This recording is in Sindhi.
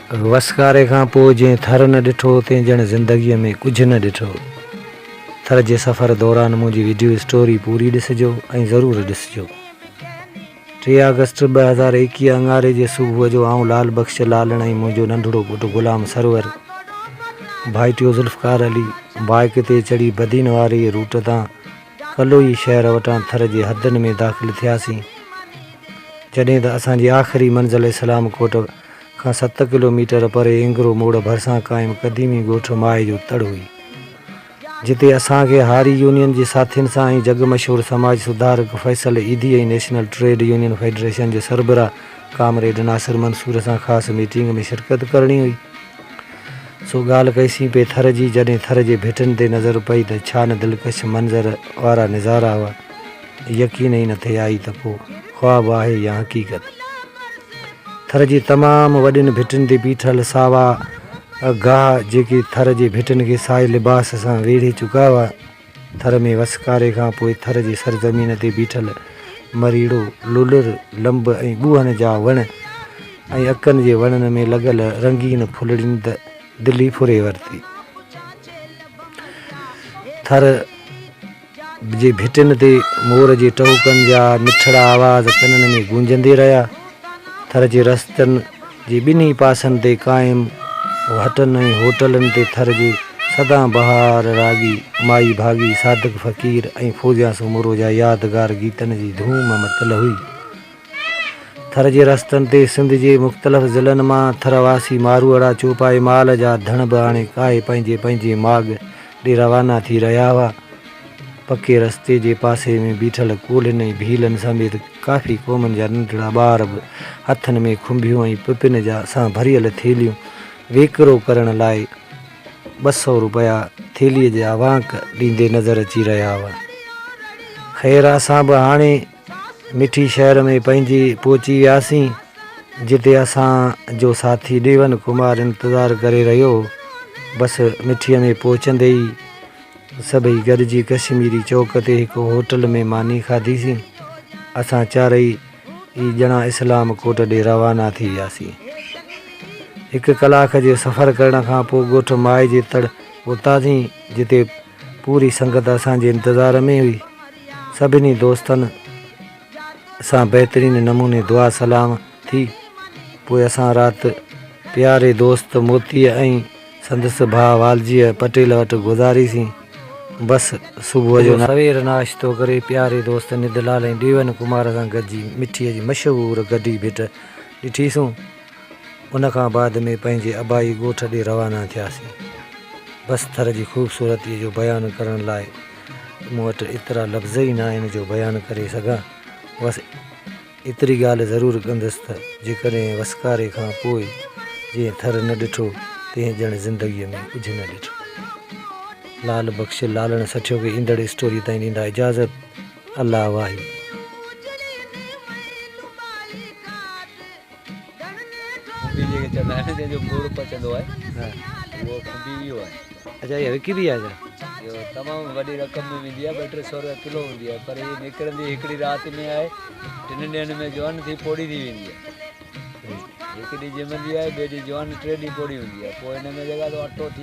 وسڪاري کان پوء جنهن ٿر نه ڏٺو تنهن ڄڻ زندگيء ۾ ڪجهه نه ڏٺو. ٿر جي سفر دوران منهنجي وڊيو اسٽوري پوري ڏسجو ۽ ضرور ڏسجو. ٽي آگسٽ 2021 اڱاري جي صبح جو آئون لال بخش لالڻ ۽ منهنجو ننڍڙو پٽ غلام سرور ڀائٽيو ذوالفقار علي بائيڪ تي چڙهي بدين واري روٽ تان ڪلوئي شهر وٽان ٿر جي حدن ۾ داخل ٿياسين. جڏهن ته اسان جي آخري منزل اسلام ڪوٽ کان 7 ڪلو ميٽر پري اينگرو موڙ ڀرسان قائم قديمي ڳوٺ مائي جو تڙ هئي. جتي اسان کي هاري يونين جي ساٿين سان ۽ جڳ مشهور سماج سڌارڪ Faisal Edhi ۽ national trade union federation جي سربراهه ڪامريڊ ناصر منصور سان خاص ميٽنگ ۾ شرڪت ڪرڻي هئي. سو ڳالهه ڪئيسين پئي ٿر جي، جڏهن ٿر جي ڀٽن تي نظر پئي ته ڇا نه دلڪش منظر وارا نظارا هئا. يقين ئي نه ٿي آئي ته ڪو خواب آهي يا حقيقت. ٿر جي تمام وڏين ڀٽن تي بيٺل ساوا گاهه جيڪي ٿر جي ڀٽن کي سائي لباس سان ويڙهي چڪا هئا. ٿر ۾ وسڪاري کان پوء ٿر جي سرزمين تي بيٺل مريڙو، لولر، لنب ۽ ٻوهن جا وڻ ۽ اڪن جي وڻن ۾ لڳل رنگين ڦلڙين ته دل ئي ڦري ورتي. ٿر جي ڀٽن تي مور جي ٽهوڪن جا مٺڙا آواز ڪنن ۾ گونجندي رهيا. ٿر جي رستن جي ٻنهي پاسن تي قائم هٽن ۽ هوٽلن تي ٿر جي سدا بهار راڳي مائي ڀاڳي، صادق فقير ۽ فوزيان سومرو جا يادگار گيتن جي ڌوم متل هئي. ٿر جي رستن تي سنڌ جي مختلف ضلعن مان ٿر واسي ماروئڙا چوپائي مال جا ڌڻ به آڻي ڪاهي پنهنجي پنهنجي ماڳ ڏي روانا ٿي رهيا هئا. پڪي رستي جي پاسي ۾ بيٺل ڪولهين ۽ ڀيلن سميت ڪافي قومن جا ننڍڙا ٻار به هٿن ۾ کنڀيون ۽ پپن جا سان ڀريل ٿيلهيون ويڪرو ڪرڻ لاء 200 روپيا ٿيلهيء جا وانڪ ڏيندي نظر اچي رهيا هئا. خير اسان به هاڻي مٺي شهر ۾ پنهنجي پهچي وياسين، جتي اسان جو ساٿي ڏيون ڪمار انتظار ڪري رهيو هو. بس مٺيء ۾ پهچندي ئي سڀئي گڏجي ڪشميري چوڪ تي هڪ هوٽل ۾ ماني کاڌيسين. اسان چارئي ئي ڄڻا اسلام ڪوٽ ڏي روانا ٿي وياسين. هڪ ڪلاڪ جي سفر ڪرڻ کان پوء ڳوٺ مائي جي تڙ پهتاسين، جتي پوري سنگت اسان جي انتظار ۾ هئي. سڀني دوستن سان بهترين نموني دعا سلام ٿي. پوء اسان رات پياري دوست موتيء ۽ سندس ڀاء والجيء پٽيل وٽ گذاريسين. بس صبح جو سوير ناشتو ڪري پياري دوست ندلال ۽ ڏيون ڪمار سان گڏجي مٺيء جي مشهور گڍي ڀٽ ڏٺيسون. ان کان بعد ۾ پنهنجي ابائي ڳوٺ ڏي روانا ٿياسين. بس ٿر جي خوبصورتيء جو بيان ڪرڻ لاء مون وٽ ايترا لفظ ئي نه آهن جو بيان ڪري سگهان. بس ايتري ڳالهه ضرور ڪندس ته جيڪڏهن وسڪاري کان پوء جنهن ٿر نه ڏٺو، تنهن ڄڻ زندگيء ۾ ڪجهه نه ڏٺو. لال بخش لالڻ سٺيو کي ايندڙ اسٽوري تائين ڏيندا اجازت. الله واهي. کنڀي جيڪي چوندا آهن جنهن جو ڳڙ پچندو آهي اهو کنڀي اهو آهي. اچا اها وڪبي آهي ڇا؟ اهو تمام وڏي رقم ۾ ويندي آهي، ٻه ٽي سو روپيا ڪلو هوندي آهي، پر هي نڪرندي هڪڙي رات ۾ آهي، ٽن ڏينهن ۾ جوان ٿي پوڙهي ٿي ويندي آهي. هڪ ڏينهن ڄمندي آهي، ٻئي ڏينهن جوان، ٽي ڏينهن پوڙهي هوندي آهي، پوء هن ۾ جيڪا سو اٽو ٿي.